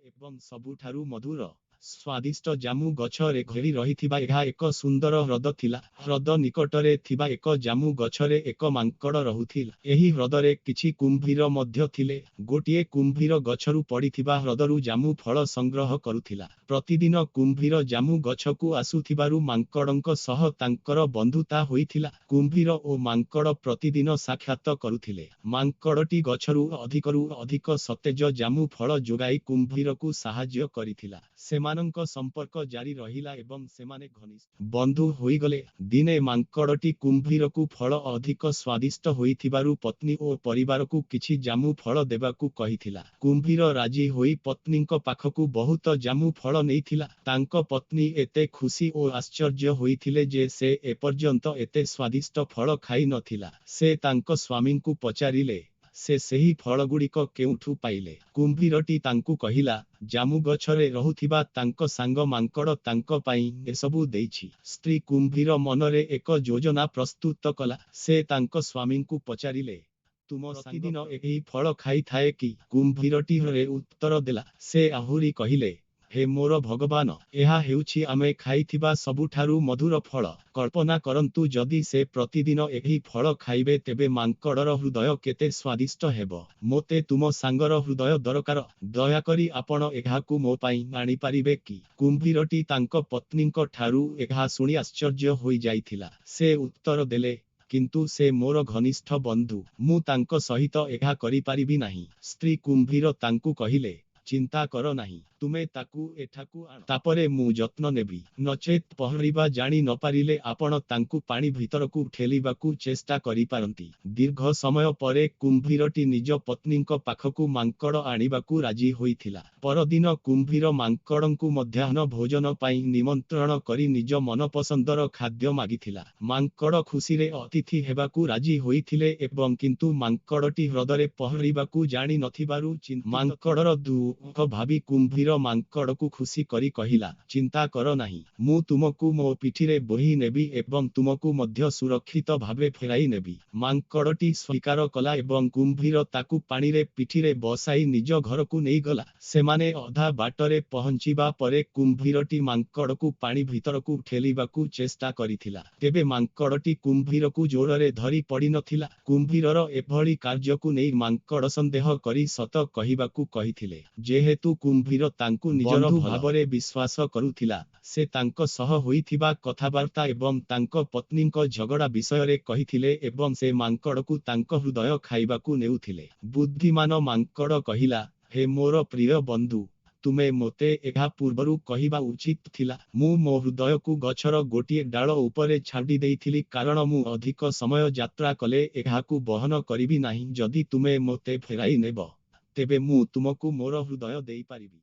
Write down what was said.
ଏବଂ ସବୁଠାରୁ ମଧୁର, ସ୍ୱାଦିଷ୍ଟ ଜାମୁ ଗଛରେ ଘେରି ରହିଥିବା ଏହା ଏକ ସୁନ୍ଦର ହ୍ରଦ ଥିଲା। ହ୍ରଦ ନିକଟରେ ଥିବା ଏକ ଜାମୁ ଗଛରେ ଏକ ମାଙ୍କଡ଼ ରହୁଥିଲା। ଏହି ହ୍ରଦରେ କିଛି କୁମ୍ଭୀର ମଧ୍ୟ ଥିଲେ। ଗୋଟିଏ କୁମ୍ଭୀର ଗଛରୁ ପଡ଼ିଥିବା ହ୍ରଦରୁ ଜାମୁ ଫଳ ସଂଗ୍ରହ କରୁଥିଲା। ପ୍ରତିଦିନ କୁମ୍ଭୀର ଜାମୁ ଗଛକୁ ଆସୁଥିବାରୁ ମାଙ୍କଡ଼ଙ୍କ ସହ ତାଙ୍କର ବନ୍ଧୁତା ହୋଇଥିଲା। କୁମ୍ଭୀର ଓ ମାଙ୍କଡ଼ ପ୍ରତିଦିନ ସାକ୍ଷାତ କରୁଥିଲେ। ମାଙ୍କଡ଼ଟି ଗଛରୁ ଅଧିକରୁ ଅଧିକ ସତେଜ ଜାମୁ ଫଳ ଯୋଗାଇ କୁମ୍ଭୀରକୁ ସାହାଯ୍ୟ କରିଥିଲା। ସେମାନଙ୍କ ସମ୍ପର୍କ ଜାରି ରହିଲା ଏବଂ ସେମାନେ ଘନିଷ୍ଠ ବନ୍ଧୁ ହୋଇଗଲେ। ଦିନେ ମାଙ୍କଡ଼ଟି କୁମ୍ଭୀରକୁ ଫଳ ଅଧିକ ସ୍ୱାଦିଷ୍ଟ ହୋଇଥିବାରୁ ପତ୍ନୀ ଓ ପରିବାରକୁ କିଛି ଜାମୁ ଫଳ ଦେବାକୁ କହିଥିଲା। କୁମ୍ଭୀର ରାଜି ହୋଇ ପତ୍ନୀଙ୍କ ପାଖକୁ ବହୁତ ଜାମୁ ଫଳ ନେଇଥିଲା। ତାଙ୍କ ପତ୍ନୀ ଏତେ ଖୁସି ଓ ଆଶ୍ଚର୍ଯ୍ୟ ହୋଇଥିଲେ ଯେ ସେ ଏପର୍ଯ୍ୟନ୍ତ ଏତେ ସ୍ୱାଦିଷ୍ଟ ଫଳ ଖାଇ ନଥିଲା। ସେ ତାଙ୍କ ସ୍ୱାମୀଙ୍କୁ ପଚାରିଲେ, ସେ ସେହି ଫଳଗୁଡ଼ିକ କେଉଁଠୁ ପାଇଲେ? କୁମ୍ଭୀରଟି ତାଙ୍କୁ କହିଲା, ଜାମୁ ଗଛରେ ରହୁଥିବା ତାଙ୍କ ସାଙ୍ଗ ମାଙ୍କଡ଼ ତାଙ୍କ ପାଇଁ ଏସବୁ ଦେଇଛି। ସ୍ତ୍ରୀ କୁମ୍ଭୀର ମନରେ ଏକ ଯୋଜନା ପ୍ରସ୍ତୁତ କଲା। ସେ ତାଙ୍କ ସ୍ୱାମୀଙ୍କୁ ପଚାରିଲେ, ତୁମ ପ୍ରତିଦିନ ଏହି ଫଳ ଖାଇଥାଏ କି? କୁମ୍ଭୀରଟି ହଁ ରେ ଉତ୍ତର ଦେଲା। ସେ ଆହୁରି କହିଲେ, ହେ ମୋର ଭଗବାନ, ଏହା ହେଉଛି ଆମେ ଖାଇଥିବା ସବୁଠାରୁ ମଧୁର ଫଳ। କଳ୍ପନା କରନ୍ତୁ ଯଦି ସେ ପ୍ରତିଦିନ ଏହି ଫଳ ଖାଇବେ ତେବେ ମାଙ୍କଡ଼ର ହୃଦୟ କେତେ ସ୍ୱାଦିଷ୍ଟ ହେବ। ମୋତେ ତୁମ ସାଙ୍ଗର ହୃଦୟ ଦରକାର। ଦୟାକରି ଆପଣ ଏହାକୁ ମୋ ପାଇଁ ଆଣିପାରିବେ କି? କୁମ୍ଭୀରଟି ତାଙ୍କ ପତ୍ନୀଙ୍କ ଠାରୁ ଏହା ଶୁଣି ଆଶ୍ଚର୍ଯ୍ୟ ହୋଇଯାଇଥିଲା। ସେ ଉତ୍ତର ଦେଲେ, କିନ୍ତୁ ସେ ମୋର ଘନିଷ୍ଠ ବନ୍ଧୁ। ମୁଁ ତାଙ୍କ ସହିତ ଏହା କରିପାରିବି ନାହିଁ। ସ୍ତ୍ରୀ କୁମ୍ଭୀର ତାଙ୍କୁ କହିଲେ, ଚିନ୍ତା କର ନାହିଁ। ତୁମେ ତାକୁ ଏଠାକୁ ଆଣ। ତାପରେ ମୁଁ ଯତ୍ନ ନେବି। ନଚେତ୍ ପହଁରିବା ଜାଣି ନପାରିଲେ ଆପଣ ତାଙ୍କୁ ପାଣି ଭିତରକୁ ଠେଲିବାକୁ ଚେଷ୍ଟା କରିପାରନ୍ତି। ଦୀର୍ଘ ସମୟ ପରେ କୁମ୍ଭୀରଟି ନିଜ ପତ୍ନୀଙ୍କ ପାଖକୁ ମାଙ୍କଡ଼ ଆଣିବାକୁ ରାଜି ହୋଇଥିଲା। ପରଦିନ କୁମ୍ଭୀର ମାଙ୍କଡ଼ଙ୍କୁ ମଧ୍ୟାହ୍ନ ଭୋଜନ ପାଇଁ ନିମନ୍ତ୍ରଣ କରି ନିଜ ମନପସନ୍ଦର ଖାଦ୍ୟ ମାଗିଥିଲା। ମାଙ୍କଡ଼ ଖୁସିରେ ଅତିଥି ହେବାକୁ ରାଜି ହୋଇଥିଲେ ଏବଂ କିନ୍ତୁ ମାଙ୍କଡ଼ଟି ହ୍ରଦରେ ପହଁରିବାକୁ ଜାଣି ନଥିବାରୁ ମାଙ୍କଡ଼ର ଦୁଃଖ ଭାବି କୁମ୍ଭୀର ମାଙ୍କଡ଼କୁ ଖୁସି କରି କହିଲା, ଚିନ୍ତା କର ନାହିଁ। ମୁଁ ତୁମକୁ ମୋ ପିଠିରେ ବୋହି ନେବି ଏବଂ ତୁମକୁ ମଧ୍ୟ ସୁରକ୍ଷିତ ଭାବେ ଫେରାଇ ନେବି। ମାଙ୍କଡ଼ଟି ସ୍ୱୀକାର କଲା ଏବଂ କୁମ୍ଭୀର ତାକୁ ପାଣିରେ ପିଠିରେ ବସାଇ ନିଜ ଘରକୁ ନେଇଗଲା। ସେମାନେ ଅଧା ବାଟରେ ପହଞ୍ଚିବା ପରେ କୁମ୍ଭୀରଟି ମାଙ୍କଡ଼କୁ ପାଣି ଭିତରକୁ ଠେଲିବାକୁ ଚେଷ୍ଟା କରିଥିଲା। ତେବେ ମାଙ୍କଡ଼ଟି କୁମ୍ଭୀରକୁ ଜୋରରେ ଧରି ପଡ଼ିନଥିଲା। କୁମ୍ଭୀରର ଏଭଳି କାର୍ଯ୍ୟକୁ ନେଇ ମାଙ୍କଡ଼ ସନ୍ଦେହ କରି ସତ କହିବାକୁ କହିଥିଲେ। ଯେହେତୁ କୁମ୍ଭୀର ତାଙ୍କୁ ନିଜର ବନ୍ଧୁ ଭଲ ଭାବରେ ବିଶ୍ୱାସ କରୁଥିଲା, ସେ ତାଙ୍କ ସହ ହୋଇଥିବା କଥାବାର୍ତ୍ତା ଏବଂ ତାଙ୍କ ପତ୍ନୀଙ୍କ ଝଗଡ଼ା ବିଷୟରେ କହିଥିଲେ ଏବଂ ସେ ମାଙ୍କଡ଼କୁ ତାଙ୍କ ହୃଦୟ ଖାଇବାକୁ ନେଉଥିଲେ। ବୁଦ୍ଧିମାନ ମାଙ୍କଡ଼ କହିଲା, ହେ ମୋର ପ୍ରିୟ ବନ୍ଧୁ, ତୁମେ ମୋତେ ଏହା ପୂର୍ବରୁ କହିବା ଉଚିତ ଥିଲା। ମୁଁ ମୋ ହୃଦୟକୁ ଗଛର ଗୋଟିଏ ଡାଳ ଉପରେ ଛାଡ଼ି ଦେଇଥିଲି କାରଣ ମୁଁ ଅଧିକ ସମୟ ଯାତ୍ରା କଲେ ଏହାକୁ ବହନ କରିବି ନାହିଁ। ଯଦି ତୁମେ ମୋତେ ଫେରାଇ ନେବ, ତେବେ ମୁଁ ତୁମକୁ ମୋର ହୃଦୟ ଦେଇପାରିବି।